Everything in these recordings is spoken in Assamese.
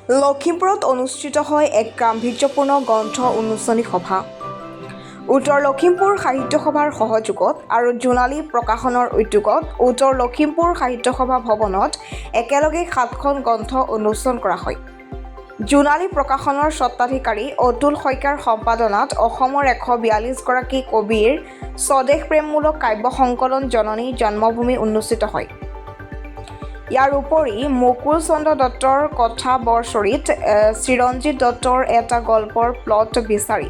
লখিমপুৰত অনুষ্ঠিত হয় এক গাম্ভীৰ্যপূৰ্ণ গ্ৰন্থ উন্মোচনী সভা। উত্তৰ লখিমপুৰ সাহিত্য সভাৰ সহযোগত আৰু জোনালী প্ৰকাশনৰ উদ্যোগত উত্তৰ লখিমপুৰ সাহিত্য সভা ভৱনত একেলগে সাতখন গ্ৰন্থ উন্মোচন কৰা হয়। জোনালী প্ৰকাশনৰ স্বত্বাধিকাৰী অতুল শইকীয়াৰ সম্পাদনাত অসমৰ 142গৰাকী কবিৰ স্বদেশ প্ৰেমমূলক কাব্য সংকলন জননী জন্মভূমি উন্মোচিত হয়। ইয়াৰ উপৰি মুকুল চন্দ্ৰ দত্তৰ কথা বৰচৰিত, চিৰঞ্জিত দত্তৰ এটা গল্পৰ প্লট বিচাৰি,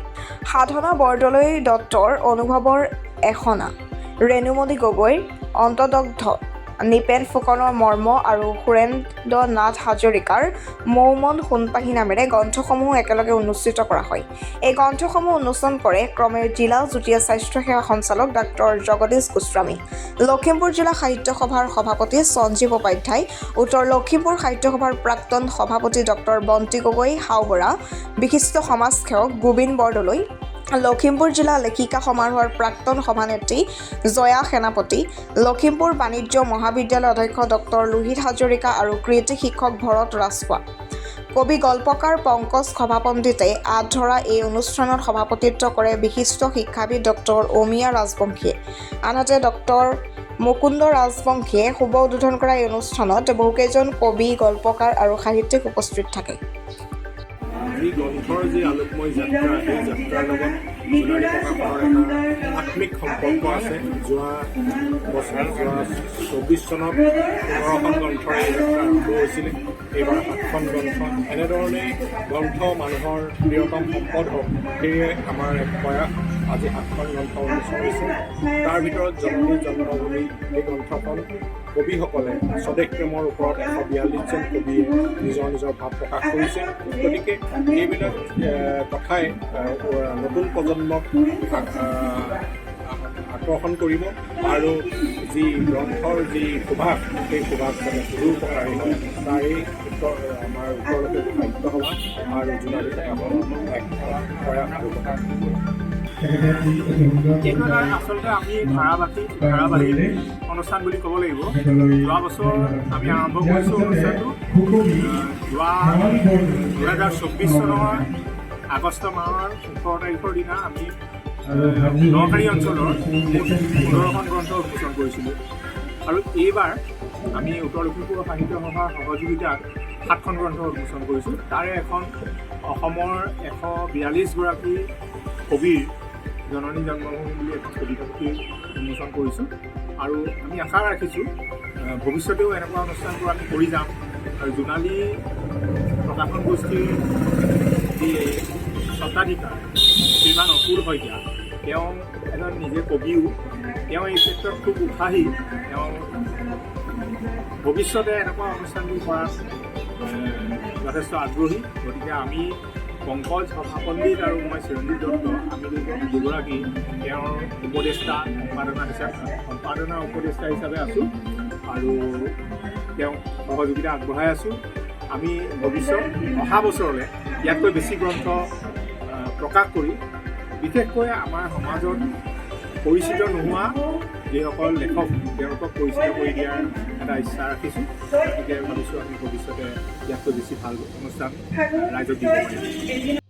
সাধনা বৰদলৈ দত্তৰ অনুভৱৰ এষণা, ৰেণুমণি গগৈৰ অন্তৰ্দগ্ধ, নিপেন ফুকনৰ মৰ্ম আৰু সুৰেন্দ্ৰ নাথ হাজৰিকাৰ মৌমন সোণপাহী নামেৰে গ্ৰন্থসমূহো একেলগে উন্মোচিত কৰা হয়। এই গ্ৰন্থসমূহ উন্মোচন কৰে ক্ৰমে জিলা যুটীয়া স্বাস্থ্য সেৱা সঞ্চালক ডাক্তৰ জগদীশ গোস্বামী, লখিমপুৰ জিলা সাহিত্য সভাৰ সভাপতি সঞ্জীৱ উপাধ্যায়, উত্তৰ লখিমপুৰ সাহিত্য সভাৰ প্ৰাক্তন সভাপতি ডক্টৰ বন্তি গগৈ হাওবৰা, বিশিষ্ট সমাজসেৱক গোবিন বৰদলৈ, লখিমপুৰ জিলা লেখিকা সমাৰোহৰ প্ৰাক্তন সভানেত্ৰী জয়া সেনাপতি, লখিমপুৰ বাণিজ্য মহাবিদ্যালয়ৰ অধ্যক্ষ ডক্টৰ লোহিত হাজৰিকা আৰু কৃতী শিক্ষক ভৰত ৰাজখোৱা। কবি গল্পকাৰ পংকজ সভাপণ্ডিতে আঁত ধৰা এই অনুষ্ঠানত সভাপতিত্ব কৰে বিশিষ্ট শিক্ষাবিদ ডক্টৰ অমিয়া ৰাজবংশীয়ে। আনহাতে ডক্টৰ মুকুন্দ ৰাজবংশীয়ে শুভ উদ্বোধন কৰা এই অনুষ্ঠানত বহুকেইজন কবি, গল্পকাৰ আৰু সাহিত্যিক উপস্থিত থাকে। যি গ্ৰন্থৰ যি আলোকময় যাত্ৰা, সেই যাত্ৰাৰ লগত জোনালী প্ৰকাশনৰ এটা আত্মিক সম্পৰ্ক আছে। যোৱা বছৰ, যোৱা 24 চনত 15খন গ্ৰন্থৰ এই যাত্ৰা আৰম্ভ হৈছিলে। এইবাৰ সাতখন গ্ৰন্থ। এনেধৰণেই গ্ৰন্থ মানুহৰ প্ৰিয়তম সম্পদ হওক, সেয়ে আমাৰ এক প্ৰয়াস। আজি সাতখন গ্ৰন্থ উন্মোচন হৈছে। তাৰ ভিতৰত জননী জন্মভূমি এই গ্ৰন্থখন কবিসকলে স্বদেশ প্ৰেমৰ ওপৰত 142জন কবিয়ে নিজৰ নিজৰ ভাৱ প্ৰকাশ কৰিছে। গতিকে এইবিলাক কথাই নতুন প্ৰজন্মক আকৰ্ষণ কৰিব আৰু যি গ্ৰন্থৰ যি সুবাস, সেই সুবাস যাতে সুদূৰ প্ৰসাৰী হয়, তাৰেই আমাৰ উত্তৰ লখিমপুৰ সাহিত্য সভা আৰু জোনালী প্ৰকাশনৰ এক প্ৰয়াস আৰু কথা। এইটো এটা আচলতে আমি ধাৰাবাহিক অনুষ্ঠান বুলি ক'ব লাগিব। যোৱা বছৰ আমি আৰম্ভ কৰিছোঁ অনুষ্ঠানটো। যোৱা 2024 চনৰ আগষ্ট মাহৰ 18 তাৰিখৰ দিনা আমি নকাৰী অঞ্চলৰ মুঠ 15খন গ্ৰন্থ উন্মোচন কৰিছিলোঁ আৰু এইবাৰ আমি উত্তৰ লখিমপুৰ সাহিত্য সভাৰ সহযোগিতাত সাতখন গ্ৰন্থ উন্মোচন কৰিছোঁ। তাৰে এখন অসমৰ 142গৰাকী কবিৰ জননী জন্মভূমি বুলি এখন কবিতা পুথি উন্মোচন কৰিছোঁ। আৰু আমি আশা ৰাখিছোঁ, ভৱিষ্যতেও এনেকুৱা অনুষ্ঠানবোৰ আমি কৰি যাম। আৰু জোনালী প্ৰকাশন গোষ্ঠীৰ যি স্বত্বাধিকাৰ শ্ৰীমান অতুল শইকীয়া, তেওঁ এজন নিজে কবিও। তেওঁ এই ক্ষেত্ৰত খুব উৎসাহী। তেওঁ ভৱিষ্যতে এনেকুৱা অনুষ্ঠানবোৰ কৰাত যথেষ্ট আগ্ৰহী। গতিকে আমি পংকজ সভাপণ্ডিত আৰু মই চিৰঞ্জীৱ দত্ত, আমি দুগৰাকী তেওঁৰ উপদেষ্টা, সম্পাদনা উপদেষ্টা হিচাপে আছোঁ আৰু তেওঁক সহযোগিতা আগবঢ়াই আছোঁ। আমি ভৱিষ্যত অহা বছৰলৈ ইয়াতকৈ বেছি গ্ৰন্থ প্ৰকাশ কৰি বিশেষকৈ আমাৰ সমাজত পৰিচিত নোহোৱা যিসকল লেখক, তেওঁলোকক পৰিচিত কৰি দিয়াৰ এটা ইচ্ছা ৰাখিছোঁ। গতিকে ভাবিছোঁ, আমি ভৱিষ্যতে ইয়াতকৈ বেছি ভাল অনুষ্ঠান ৰাইজক দিব পাৰিম।